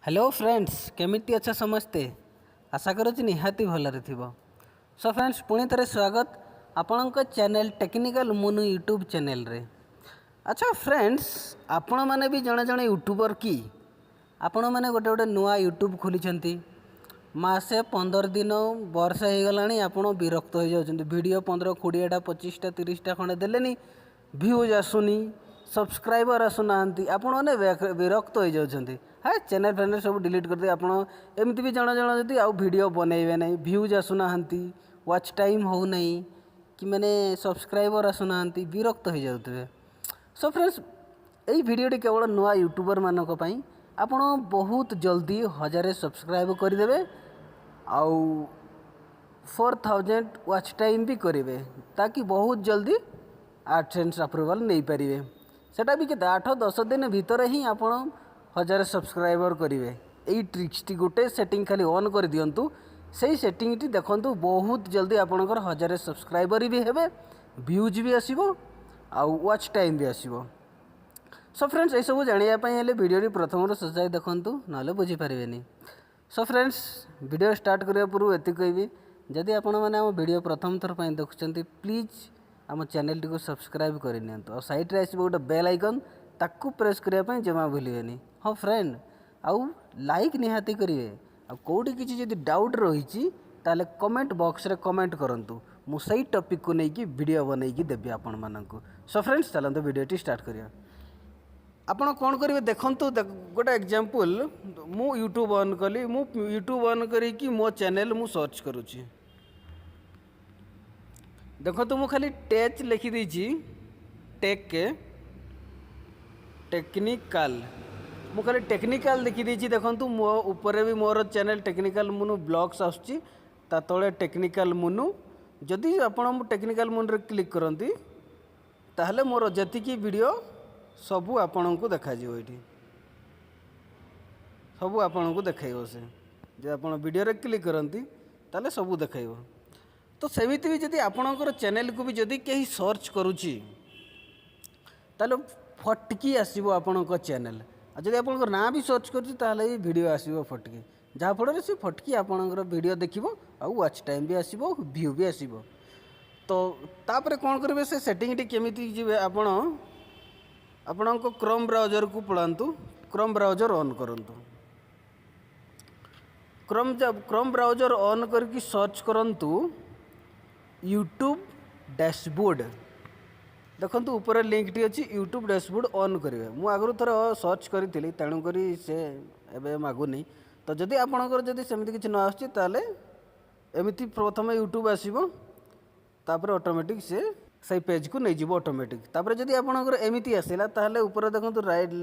Hello friends, କେମିତି ଅଛ ସମସ୍ତେ? ଆଶା କରୁଛି ନିହାତି ଭଲରେ ଥିବ। ସୋ ଫ୍ରେଣ୍ଡସ୍, ପୁଣି ଥରେ ସ୍ୱାଗତ ଆପଣଙ୍କ ଚ୍ୟାନେଲ୍ ଟେକ୍ନିକାଲ ମୁନୁ ୟୁଟ୍ୟୁବ୍ ଚ୍ୟାନେଲ୍ରେ। ଆଚ୍ଛା ଫ୍ରେଣ୍ଡସ୍, ଆପଣମାନେ ବି ଜଣେ ଜଣେ ୟୁଟ୍ୟୁବର୍ କି? ଆପଣମାନେ ଗୋଟେ ଗୋଟେ ନୂଆ ୟୁଟ୍ୟୁବ୍ ଖୋଲିଛନ୍ତି, ମାସେ, 15 ଦିନ, ବର୍ଷେ ହେଇଗଲାଣି, ଆପଣ ବିରକ୍ତ ହେଇଯାଉଛନ୍ତି। ଭିଡ଼ିଓ 15, 20ଟା, 25ଟା, 30ଟା ଖଣ୍ଡେ ଦେଲେନି, ଭ୍ୟୁଜ୍ ଆସୁନି, ସବସ୍କ୍ରାଇବର୍ ଆସୁନାହାନ୍ତି, ଆପଣମାନେ ବିରକ୍ତ ହେଇଯାଉଛନ୍ତି। ହେ, ଚ୍ୟାନେଲ୍ ଫ୍ୟାନେଲ୍ ସବୁ ଡିଲିଟ୍ କରିଦେଇ ଆପଣ ଏମିତି ବି ଜଣେ ଜଣେ ଯଦି ଆଉ ଭିଡ଼ିଓ ବନେଇବେ ନାହିଁ, ଭ୍ୟୁଜ୍ ଆସୁନାହାନ୍ତି, ୱାଚ୍ ଟାଇମ୍ ହେଉନାହିଁ କି ମାନେ ସବସ୍କ୍ରାଇବର୍ ଆସୁନାହାନ୍ତି, ବିରକ୍ତ ହେଇଯାଉଥିବେ। ସୋ ଫ୍ରେଣ୍ଡସ୍, ଏଇ ଭିଡ଼ିଓଟି କେବଳ ନୂଆ ୟୁଟ୍ୟୁବର୍ମାନଙ୍କ ପାଇଁ। ଆପଣ ବହୁତ ଜଲ୍ଦି 1000 ସବସ୍କ୍ରାଇବ୍ କରିଦେବେ ଆଉ 4000 ୱାଚ୍ ଟାଇମ୍ ବି କରିବେ, ତାକି ବହୁତ ଜଲ୍ଦି ଆଡ଼ସେନ୍ସ ଆପ୍ରୁଭାଲ୍ ନେଇପାରିବେ। ସେଟା ବି କେତେ, 8-10 ଦିନ ଭିତରେ ହିଁ ଆପଣ 1000 ସବସ୍କ୍ରାଇବର୍ କରିବେ। ଏଇ ଟ୍ରିକ୍ସଟି, ଗୋଟେ ସେଟିଂ ଖାଲି ଅନ୍ କରିଦିଅନ୍ତୁ। ସେଇ ସେଟିଂଟି ଦେଖନ୍ତୁ, ବହୁତ ଜଲ୍ଦି ଆପଣଙ୍କର 1000 ସବସ୍କ୍ରାଇବର୍ ବି ହେବେ, ଭ୍ୟୁଜ୍ ବି ଆସିବ ଆଉ ୱାଚ୍ ଟାଇମ୍ ବି ଆସିବ। ସୋ ଫ୍ରେଣ୍ଡସ୍, ଏସବୁ ଜାଣିବା ପାଇଁ ହେଲେ ଭିଡ଼ିଓଟି ପ୍ରଥମରୁ ଶେଷ ଯାଏ ଦେଖନ୍ତୁ, ନହେଲେ ବୁଝିପାରିବେନି। ସୋ ଫ୍ରେଣ୍ଡସ୍, ଭିଡ଼ିଓ ଷ୍ଟାର୍ଟ କରିବା ପୂର୍ବରୁ ଏତିକି କହିବି, ଯଦି ଆପଣମାନେ ଆମ ଭିଡ଼ିଓ ପ୍ରଥମ ଥର ପାଇଁ ଦେଖୁଛନ୍ତି, ପ୍ଲିଜ୍ ଆମ ଚ୍ୟାନେଲଟିକୁ ସବସ୍କ୍ରାଇବ୍ କରିନିଅନ୍ତୁ ଆଉ ସାଇଡ଼୍ରେ ଆସିବ ଗୋଟେ ବେଲ୍ ଆଇକନ୍, ତାକୁ ପ୍ରେସ୍ କରିବା ପାଇଁ ଜମା ଭୁଲିବେନି। ହଁ ଫ୍ରେଣ୍ଡ, ଆଉ ଲାଇକ୍ ନିହାତି କରିବେ। ଆଉ କେଉଁଠି କିଛି ଯଦି ଡାଉଟ୍ ରହିଛି, ତାହେଲେ କମେଣ୍ଟ ବକ୍ସରେ କମେଣ୍ଟ କରନ୍ତୁ। ମୁଁ ସେଇ ଟପିକ୍କୁ ନେଇକି ଭିଡ଼ିଓ ବନେଇକି ଦେବି ଆପଣମାନଙ୍କୁ। ସୋ ଫ୍ରେଣ୍ଡସ୍, ଚାଲନ୍ତୁ ଭିଡ଼ିଓଟି ଷ୍ଟାର୍ଟ କରିବା। ଆପଣ କ'ଣ କରିବେ ଦେଖନ୍ତୁ, ଗୋଟେ ଏକ୍ଜାମ୍ପଲ୍। ମୁଁ ୟୁଟ୍ୟୁବ୍ ଅନ୍ କଲି। ମୁଁ ୟୁଟ୍ୟୁବ୍ ଅନ୍ କରିକି ମୋ ଚ୍ୟାନେଲ୍ ମୁଁ ସର୍ଚ୍ଚ କରୁଛି। ଦେଖନ୍ତୁ, ମୁଁ ଖାଲି ଟେକ୍ ଲେଖିଦେଇଛି, ଟେକ୍, ଟେକ୍ନିକାଲ। ମୁଁ ଖାଲି ଟେକ୍ନିକାଲ ଲେଖିଦେଇଛି। ଦେଖନ୍ତୁ, ମୋ ଉପରେ ବି ମୋର ଚ୍ୟାନେଲ୍ ଟେକ୍ନିକାଲ ମୁନୁ ବ୍ଲଗ୍ସ ଆସୁଛି, ତା ତଳେ ଟେକ୍ନିକାଲ ମୁନୁ। ଯଦି ଆପଣ ଟେକ୍ନିକାଲ ମୁନରେ କ୍ଲିକ୍ କରନ୍ତି, ତାହେଲେ ମୋର ଯେତିକି ଭିଡ଼ିଓ ସବୁ ଆପଣଙ୍କୁ ଦେଖାଯିବ। ଏଇଠି ସବୁ ଆପଣଙ୍କୁ ଦେଖାଇବ ସେ। ଯଦି ଆପଣ ଭିଡ଼ିଓରେ କ୍ଲିକ୍ କରନ୍ତି, ତାହେଲେ ସବୁ ଦେଖାଇବ। ତ ସେମିତି ବି ଯଦି ଆପଣଙ୍କର ଚ୍ୟାନେଲକୁ ବି ଯଦି କେହି ସର୍ଚ୍ଚ କରୁଛି, ତାହେଲେ ଫଟକି ଆସିବ ଆପଣଙ୍କ ଚ୍ୟାନେଲ୍। ଆଉ ଯଦି ଆପଣଙ୍କ ନାଁ ବି ସର୍ଚ୍ଚ କରୁଛି, ତାହେଲେ ବି ଭିଡ଼ିଓ ଆସିବ ଫଟକି, ଯାହାଫଳରେ ସେ ଫଟକି ଆପଣଙ୍କର ଭିଡ଼ିଓ ଦେଖିବ ଆଉ ୱାଚ୍ ଟାଇମ୍ ବି ଆସିବ, ଭ୍ୟୁ ବି ଆସିବ। ତ ତାପରେ କ'ଣ କରିବେ? ସେ ସେଟିଂଟି କେମିତି ଯିବେ? ଆପଣ ଆପଣଙ୍କ କ୍ରୋମ୍ ବ୍ରାଉଜରକୁ ପଳାନ୍ତୁ। କ୍ରୋମ୍ ବ୍ରାଉଜର ଅନ୍ କରନ୍ତୁ। କ୍ରୋମ୍ ବ୍ରାଉଜର ଅନ୍ କରିକି ସର୍ଚ୍ଚ କରନ୍ତୁ ୟୁଟ୍ୟୁବ୍ ଡ୍ୟାସବୋର୍ଡ଼। ଦେଖନ୍ତୁ, ଉପରେ ଲିଙ୍କଟି ଅଛି, ୟୁଟ୍ୟୁବ୍ ଡ୍ୟାସବୋର୍ଡ଼ ଅନ୍ କରିବେ। ମୁଁ ଆଗରୁ ଥରେ ସର୍ଚ୍ଚ କରିଥିଲି, ତେଣୁକରି ସେ ଏବେ ମାଗୁନି। ତ ଯଦି ଆପଣଙ୍କର ଯଦି ସେମିତି କିଛି ନ ଆସୁଛି, ତାହେଲେ ଏମିତି ପ୍ରଥମେ ୟୁଟ୍ୟୁବ୍ ଆସିବ, ତାପରେ ଅଟୋମେଟିକ୍ ସେ ସେଇ ପେଜ୍କୁ ନେଇଯିବ ଅଟୋମେଟିକ୍। ତାପରେ ଯଦି ଆପଣଙ୍କର ଏମିତି ଆସିଲା, ତାହେଲେ ଉପରେ ଦେଖନ୍ତୁ, ରାଇଟ୍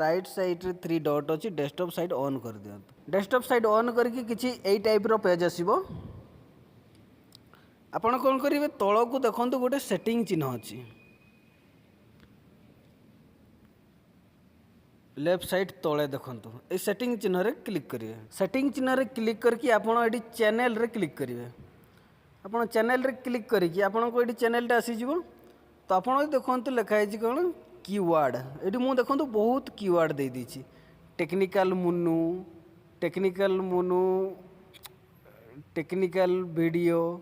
ରାଇଟ୍ ସାଇଡ଼୍ରେ ଥ୍ରୀ ଡଟ୍ ଅଛି, ଡେସ୍କଟପ୍ ସାଇଟ୍ ଅନ୍ କରିଦିଅନ୍ତୁ। ଡେସ୍କଟପ୍ ସାଇଟ୍ ଅନ୍ କରିକି କିଛି ଏଇ ଟାଇପ୍ର ପେଜ୍ ଆସିବ। ଆପଣ କ'ଣ କରିବେ? ତଳକୁ ଦେଖନ୍ତୁ, ଗୋଟେ ସେଟିଂ ଚିହ୍ନ ଅଛି। ଲେଫ୍ଟ ସାଇଡ଼୍ ତଳେ ଦେଖନ୍ତୁ, ଏଇ ସେଟିଂ ଚିହ୍ନରେ କ୍ଲିକ୍ କରିବେ। ସେଟିଂ ଚିହ୍ନରେ କ୍ଲିକ୍ କରିକି ଆପଣ ଏଠି ଚ୍ୟାନେଲରେ କ୍ଲିକ୍ କରିବେ। ଆପଣ ଚ୍ୟାନେଲରେ କ୍ଲିକ୍ କରିକି ଆପଣଙ୍କୁ ଏଠି ଚ୍ୟାନେଲଟା ଆସିଯିବ। ତ ଆପଣ ଦେଖନ୍ତୁ, ଲେଖା ହେଇଛି କ'ଣ? କିୱାର୍ଡ଼। ଏଠି ମୁଁ ଦେଖନ୍ତୁ ବହୁତ କିୱାର୍ଡ଼ ଦେଇଦେଇଛି: technical Munu, technical Munu, technical video,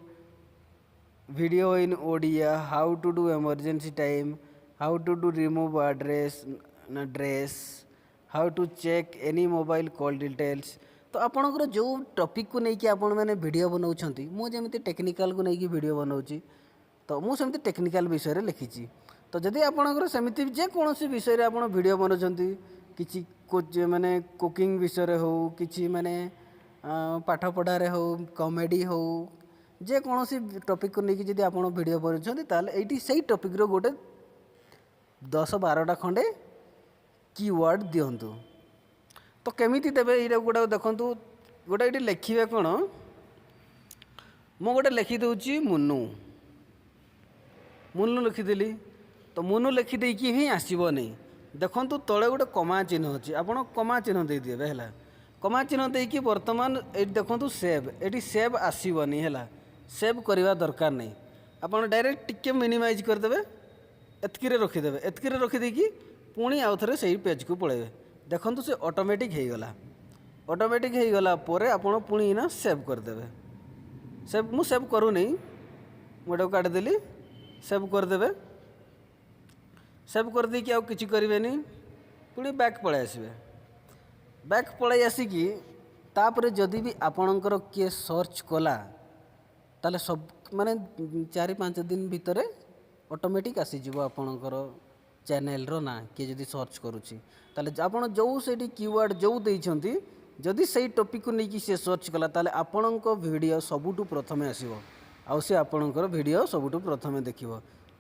video in Odia, how to do emergency time, how to do remove address ନା dress, how to check any mobile call details। ତ ଆପଣଙ୍କର ଯେଉଁ ଟପିକ୍କୁ ନେଇକି ଆପଣମାନେ ଭିଡ଼ିଓ ବନାଉଛନ୍ତି, ମୁଁ ଯେମିତି ଟେକ୍ନିକାଲକୁ ନେଇକି ଭିଡ଼ିଓ ବନାଉଛି, ତ ମୁଁ ସେମିତି ଟେକ୍ନିକାଲ ବିଷୟରେ ଲେଖିଛି। ତ ଯଦି ଆପଣଙ୍କର ସେମିତି ଯେକୌଣସି ବିଷୟରେ ଆପଣ ଭିଡ଼ିଓ ବନାଉଛନ୍ତି, କିଛି ମାନେ କୁକିଂ ବିଷୟରେ ହେଉ, କିଛି ମାନେ ପାଠ ପଢ଼ାରେ ହେଉ, କମେଡ଼ି ହେଉ, ଯେକୌଣସି ଟପିକ୍କୁ ନେଇକି ଯଦି ଆପଣ ଭିଡ଼ିଓ ବନାଉଛନ୍ତି, ତାହେଲେ ଏଇଠି ସେଇ ଟପିକ୍ର ଗୋଟେ 10-12ଟା ଖଣ୍ଡେ କିୱାର୍ଡ଼ ଦିଅନ୍ତୁ। ତ କେମିତି ଦେବେ ଏଇଟା ଗୁଡ଼ାକ ଦେଖନ୍ତୁ। ଗୋଟେ ଏଇଠି ଲେଖିବେ କ'ଣ? ମୁଁ ଗୋଟେ ଲେଖିଦେଉଛି ମୁନୁ। ମୁନୁ ଲେଖିଦେଲି। ତ ମୁନୁ ଲେଖିଦେଇକି ହିଁ ଆସିବନି। ଦେଖନ୍ତୁ, ତଳେ ଗୋଟେ କମା ଚିହ୍ନ ଅଛି, ଆପଣ କମା ଚିହ୍ନ ଦେଇଦେବେ। ହେଲା, କମା ଚିହ୍ନ ଦେଇକି ବର୍ତ୍ତମାନ ଏଇଠି ଦେଖନ୍ତୁ ସେଭ୍। ଏଠି ସେଭ୍ ଆସିବନି। ହେଲା, ସେଭ୍ କରିବା ଦରକାର ନାହିଁ। ଆପଣ ଡାଇରେକ୍ଟ ଟିକେ ମିନିମାଇଜ୍ କରିଦେବେ, ଏତିକିରେ ରଖିଦେବେ। ଏତିକିରେ ରଖିଦେଇକି ପୁଣି ଆଉ ଥରେ ସେଇ ପେଜ୍କୁ ପଳାଇବେ। ଦେଖନ୍ତୁ, ସେ ଅଟୋମେଟିକ୍ ହେଇଗଲା। ଅଟୋମେଟିକ୍ ହେଇଗଲା ପରେ ଆପଣ ପୁଣି ଏଇନା ସେଭ୍ କରିଦେବେ। ସେଭ୍, ମୁଁ ସେଭ୍ କରୁନି, ମୁଁ ଏଟାକୁ କାଟିଦେଲି। ସେଭ୍ କରିଦେବେ। ସେଭ୍ କରିଦେଇକି ଆଉ କିଛି କରିବେନି, ପୁଣି ବ୍ୟାକ୍ ପଳାଇ ଆସିବେ। ବ୍ୟାକ୍ ପଳାଇ ଆସିକି ତାପରେ ଯଦି ବି ଆପଣଙ୍କର କିଏ ସର୍ଚ୍ଚ କଲା, ତାହେଲେ ସବୁ ମାନେ 4-5 ଦିନ ଭିତରେ ଅଟୋମେଟିକ୍ ଆସିଯିବ ଆପଣଙ୍କର ଚ୍ୟାନେଲ୍ର ନାଁ। କିଏ ଯଦି ସର୍ଚ୍ଚ କରୁଛି, ତାହେଲେ ଆପଣ ଯେଉଁ ସେଇଠି କିୱାର୍ଡ଼ ଯେଉଁ ଦେଇଛନ୍ତି, ଯଦି ସେଇ ଟପିକ୍କୁ ନେଇକି ସିଏ ସର୍ଚ୍ଚ କଲା, ତାହେଲେ ଆପଣଙ୍କ ଭିଡ଼ିଓ ସବୁଠୁ ପ୍ରଥମେ ଆସିବ ଆଉ ସେ ଆପଣଙ୍କର ଭିଡ଼ିଓ ସବୁଠୁ ପ୍ରଥମେ ଦେଖିବ,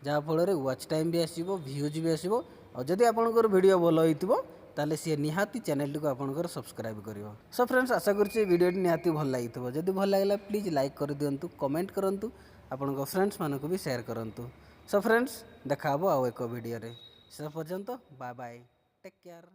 ଯାହାଫଳରେ ୱାଚ୍ ଟାଇମ୍ ବି ଆସିବ, ଭ୍ୟୁଜ୍ ବି ଆସିବ। ଆଉ ଯଦି ଆପଣଙ୍କର ଭିଡ଼ିଓ ଭଲ ହେଇଥିବ, ତାହେଲେ ସିଏ ନିହାତି ଚ୍ୟାନେଲଟିକୁ ଆପଣଙ୍କର ସବସ୍କ୍ରାଇବ୍ କରିବ। ସୋ ଫ୍ରେଣ୍ଡସ୍, ଆଶା କରୁଛି ଏ ଭିଡ଼ିଓଟି ନିହାତି ଭଲ ଲାଗିଥିବ। ଯଦି ଭଲ ଲାଗିଲା, ପ୍ଲିଜ୍ ଲାଇକ୍ କରିଦିଅନ୍ତୁ, କମେଣ୍ଟ କରନ୍ତୁ, ଆପଣଙ୍କ ଫ୍ରେଣ୍ଡସ୍ମାନଙ୍କୁ ବି ସେୟାର କରନ୍ତୁ। ସୋ ଫ୍ରେଣ୍ଡସ୍, ଦେଖା ହେବ ଆଉ ଏକ ଭିଡ଼ିଓରେ। ସେ ପର୍ଯ୍ୟନ୍ତ ବାଏ ବାଏ, ଟେକ୍ କେୟାର।